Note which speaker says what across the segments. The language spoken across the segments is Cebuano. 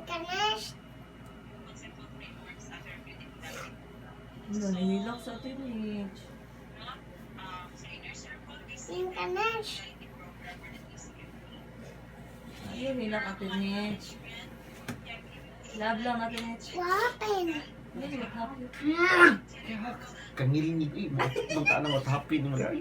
Speaker 1: Kanas.
Speaker 2: Ano, nahilak sa tinich.
Speaker 1: Yung kanas.
Speaker 2: Ayun, hilak ate Nich. Love lang, Ate Nich.
Speaker 1: What happened?
Speaker 2: Hindi, what happened?
Speaker 3: Kangilingig eh. Mga taan what happened mo na.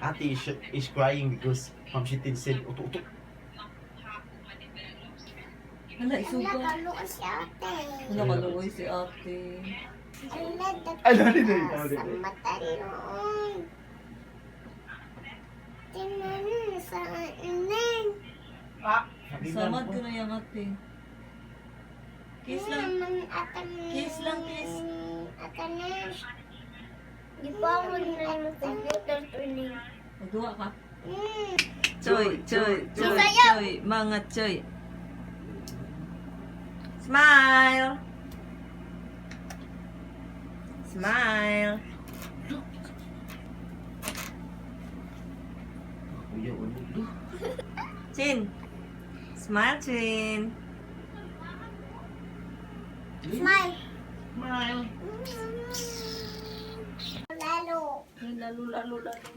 Speaker 3: Ate is crying because Ma'am Shitin said, uto uto.
Speaker 2: Hala,
Speaker 1: Ala,
Speaker 2: isuga.
Speaker 1: kaluoy si ate.
Speaker 2: Hala, kaluoy si ate.
Speaker 1: Ala,
Speaker 3: Ay, dali, dali, dali,
Speaker 1: sa
Speaker 3: dali.
Speaker 1: mata noon. Tingnan sa ineng.
Speaker 3: Ah!
Speaker 2: Samad ko na yung ate. Kiss lang.
Speaker 1: Naman atan.
Speaker 2: Kiss lang, kiss.
Speaker 1: Atanas. Di ba mo na yung computer tuning?
Speaker 2: Magduwa ka.
Speaker 1: Mm.
Speaker 2: Choy, choy, choy,
Speaker 1: Sayaw.
Speaker 2: choy, mga choy. Smile! Smile!
Speaker 3: Kuya, ano?
Speaker 2: Chin! Smile, Chin!
Speaker 1: Smile.
Speaker 3: Smile.
Speaker 1: Lalo.
Speaker 2: Ay, lalo, lalo, lalo.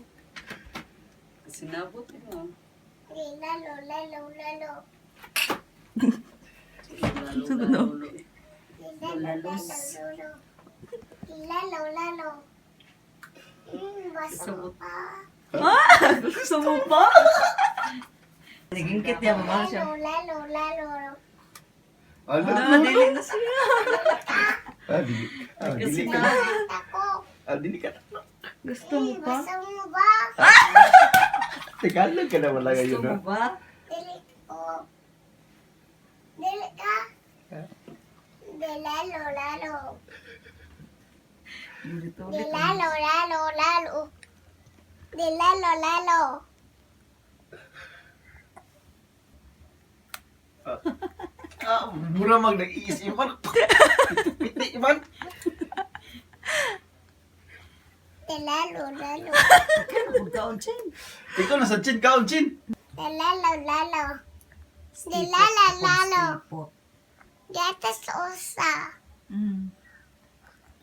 Speaker 4: Sinabot mo.
Speaker 1: Di, lalo, lalo, lalo.
Speaker 4: Lalo,
Speaker 2: Sagot na.
Speaker 4: lalo.
Speaker 1: Di, lalo, lalo, lalo. Di, lalo, lalo. Basta
Speaker 4: Sabot.
Speaker 1: pa.
Speaker 2: Ah! Gusto mo pa? Nagingkit niya, mama siya.
Speaker 1: Lalo, lalo, lalo.
Speaker 3: Ano?
Speaker 2: Ah, dili na siya.
Speaker 3: Ah, dili. Ah, dili ka.
Speaker 1: Ako.
Speaker 3: Ah, dili ka.
Speaker 2: Gusto mo
Speaker 1: Eh,
Speaker 2: pa?
Speaker 1: basta mo ba?
Speaker 3: Tagalog ka na wala
Speaker 2: Gusto
Speaker 3: ngayon,
Speaker 2: mo
Speaker 3: ha?
Speaker 2: ba?
Speaker 1: Dili ko. Dili ka. Di, lalo, lalo.
Speaker 4: Ulit
Speaker 1: Di,
Speaker 4: ulit.
Speaker 1: lalo, lalo, lalo. Di, lalo, lalo.
Speaker 3: Ah, mura mag nag-iis iman. Piti iman.
Speaker 1: Di, lalo, lalo.
Speaker 4: Kaon, Chin.
Speaker 3: Ikaw na sa chin, kaon chin.
Speaker 1: Di, lalo, lalo. Di, lalo, lalo.
Speaker 4: Sipot.
Speaker 1: Gatas osa.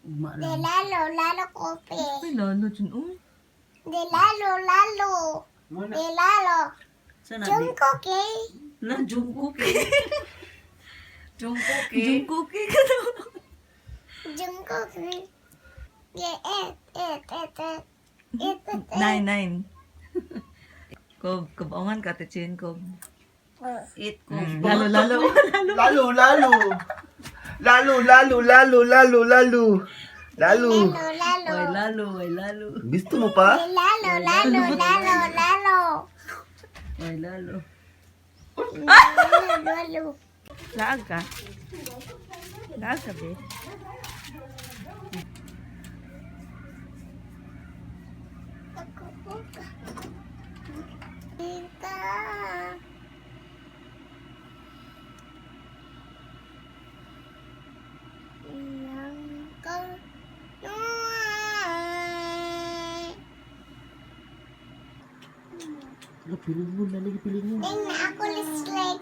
Speaker 4: Ugma
Speaker 1: Di,
Speaker 4: lang.
Speaker 1: lalo, lalo, kopi.
Speaker 2: Ay, lalo, Chin. Uy.
Speaker 1: Di, lalo, lalo.
Speaker 3: Muna.
Speaker 1: Di, lalo.
Speaker 4: Sana di.
Speaker 1: Jungkook eh.
Speaker 4: Na, Jungkook eh. Jungkook eh.
Speaker 2: Jungkook eh ka daw.
Speaker 1: Jungkook eh. Yeah, et, et, et, et. Et, et, et.
Speaker 2: Nine, nine. Kob, kob, ongan ka, Ate Chin, kob.
Speaker 4: Eat ko.
Speaker 2: Lalo, lalo.
Speaker 3: Lalo, lalo. Lalo, lalo, lalo, lalo, lalo. Lalo.
Speaker 1: Lalo, lalo.
Speaker 4: Way lalo, way lalo.
Speaker 3: Gusto mo pa?
Speaker 1: Di, lalo, lalo, lalo, lalo.
Speaker 4: Way lalo.
Speaker 1: Lalo, lalo.
Speaker 2: Laag ka? Laag ka, be?
Speaker 1: Tita. Ilang ka nuay.
Speaker 3: Ano, piling mo, lalagi piling mo.
Speaker 1: Ding na ako lipstick.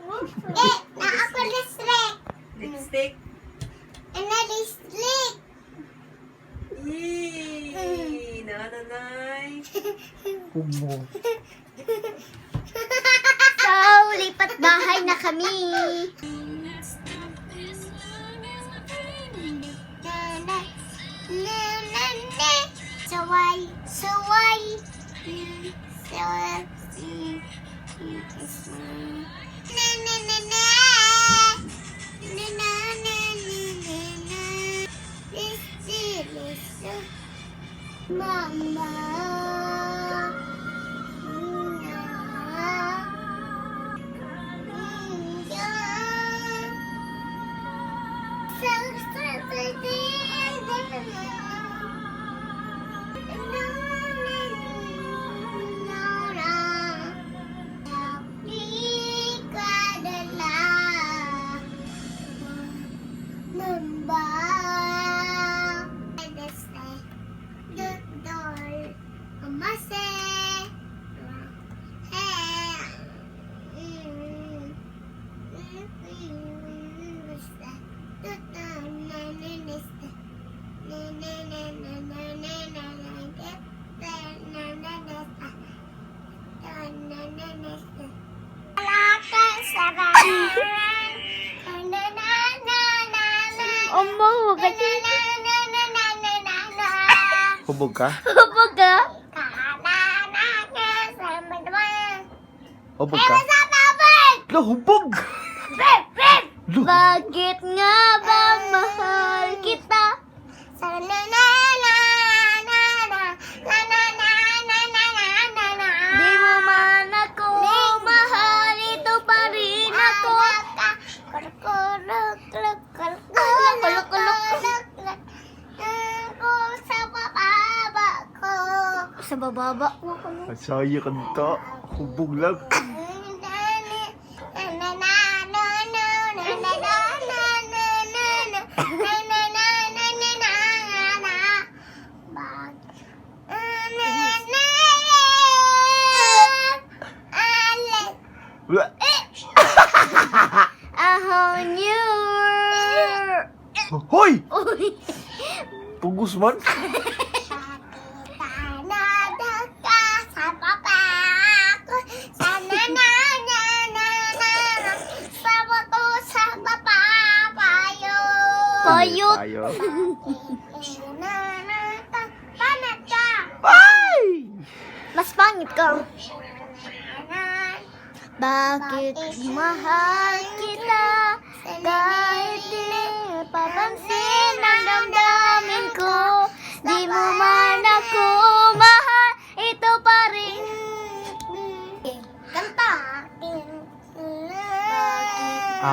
Speaker 1: Eh, na ako lipstick.
Speaker 2: Lipstick.
Speaker 1: Ano lipstick?
Speaker 2: Yee! Nananay.
Speaker 3: Kumo.
Speaker 1: So, lipat bahay na kami. Na, na, na, na, na. Saway, saway. Saway. Na, na, na, na. Na, na, na, na, na, na. This is Mama. Na. Amo, kasi.
Speaker 3: Hubog ka?
Speaker 1: Hubog ka?
Speaker 3: Hubog ka? Lo, hubog! Lo.
Speaker 1: Bakit nga ba mahal kita? Di mo man ako mahal, ito pa rin ako. Sa bababa ko.
Speaker 3: Saya kanta. Hubog lang. Wala.
Speaker 1: Ahon you.
Speaker 3: Hoy!
Speaker 1: Uy.
Speaker 3: Pugos man.
Speaker 1: Payot.
Speaker 3: Tayo. Ay!
Speaker 1: Mas pangit ka. Bakit mahal kita kahit di papansin ang damdamin ko? Di mo man ako mahal, ito pa rin. Kanta!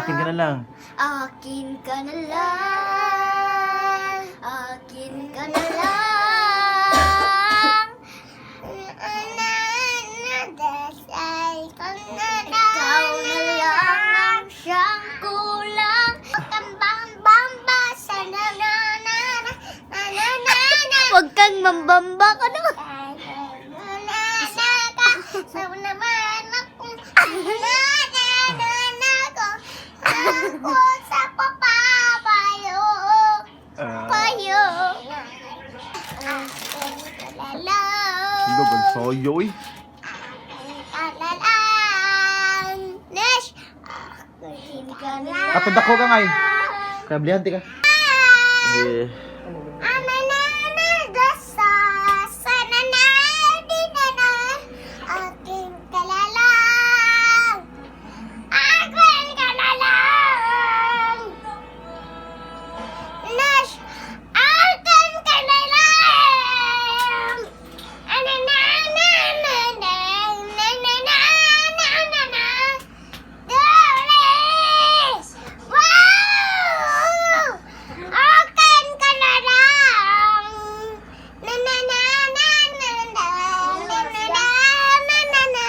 Speaker 3: Akin ka na lang.
Speaker 1: Akin ka na lang, akin ka na lang. Ikaw na lang ang siyang kulang. Huwag kang mambamba ka na.
Speaker 3: Ah.
Speaker 1: Payo.
Speaker 3: Lo, bansayo eh. Katong dako ka ngay. Kaya blihan ka. Eh.
Speaker 1: Akin ka na lang. Na na na na na na na na na na na na.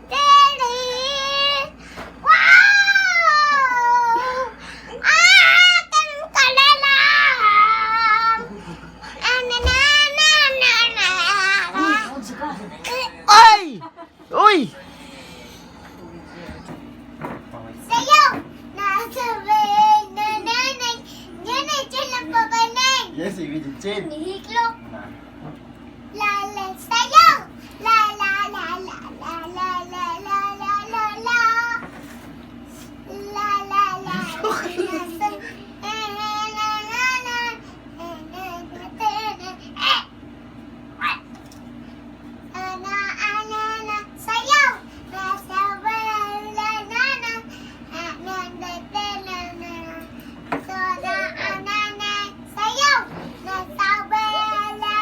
Speaker 1: Dali. Wow! Akin ka na lang. Na na na na na na.
Speaker 3: Ay! Uy!
Speaker 1: Sayaw! Nasa na na na. Yan ay sila pabanay.
Speaker 3: Yes, ibig chin.
Speaker 1: Nihiklok. La la sayaw! La la la la la la la la la la la. La la la la la la la la. Eh! Ana ana na sayaw! Nasa la na na. Na na na na na. So na ana na sayaw! Nasa la na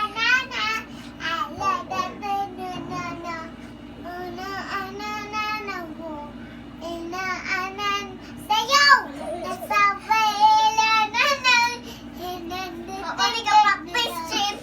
Speaker 1: na. Ala da da na na na. Una ana na na wo. Ina ana sayaw! Nasa la na na. Ina na na practice, Chip.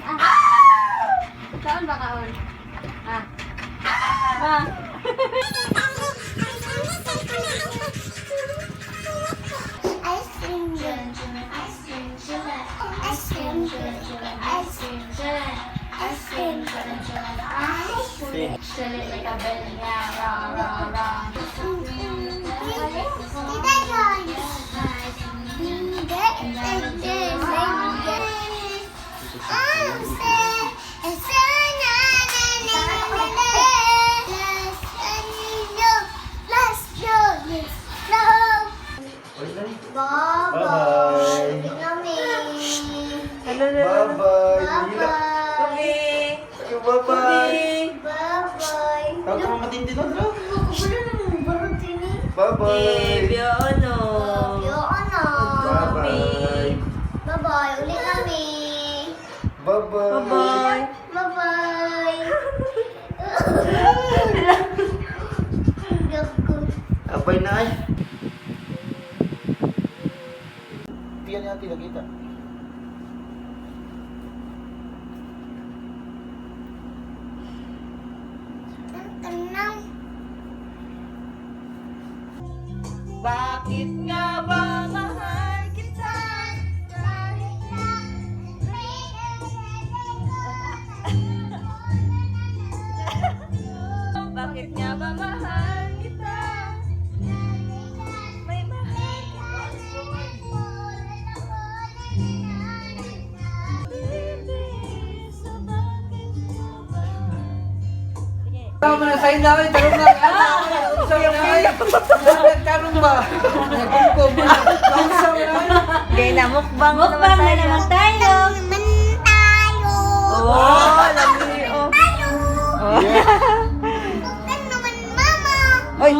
Speaker 1: Na
Speaker 2: ba kaon? Ah. Ah.
Speaker 1: Ice cream, ice cream, ice cream, ice cream, ice cream, ice cream. Tita Joy. Bye-bye.
Speaker 3: Bye-bye.
Speaker 1: Bye-bye.
Speaker 3: Bye-bye.
Speaker 1: Bye-bye.
Speaker 3: Tawag ka matindi nun, no? Bye-bye.
Speaker 2: Ano?
Speaker 1: Ano?
Speaker 3: Bye-bye.
Speaker 1: Bye-bye. Ulit kami.
Speaker 3: Bye-bye.
Speaker 2: Bye.
Speaker 1: Bye-bye.
Speaker 3: Abay na ay. Tiyan niya nakita.
Speaker 1: Tanang.
Speaker 2: Bakit nga ba mahal kita? Bakit nga ba mahal kita? May mahal.
Speaker 5: Tama na sa inyo, tarong na. Unsa yung ay? Tarong ba? Nagkumkum. Unsa man ay?
Speaker 4: Gay na, mukbang na naman
Speaker 2: Mukbang na
Speaker 4: tayo.
Speaker 2: naman tayo.
Speaker 1: Naman tayo.
Speaker 4: Oh, lami, oh.
Speaker 1: Tayo.
Speaker 3: Yeah.
Speaker 1: Buktan naman, Mama.
Speaker 4: Oy.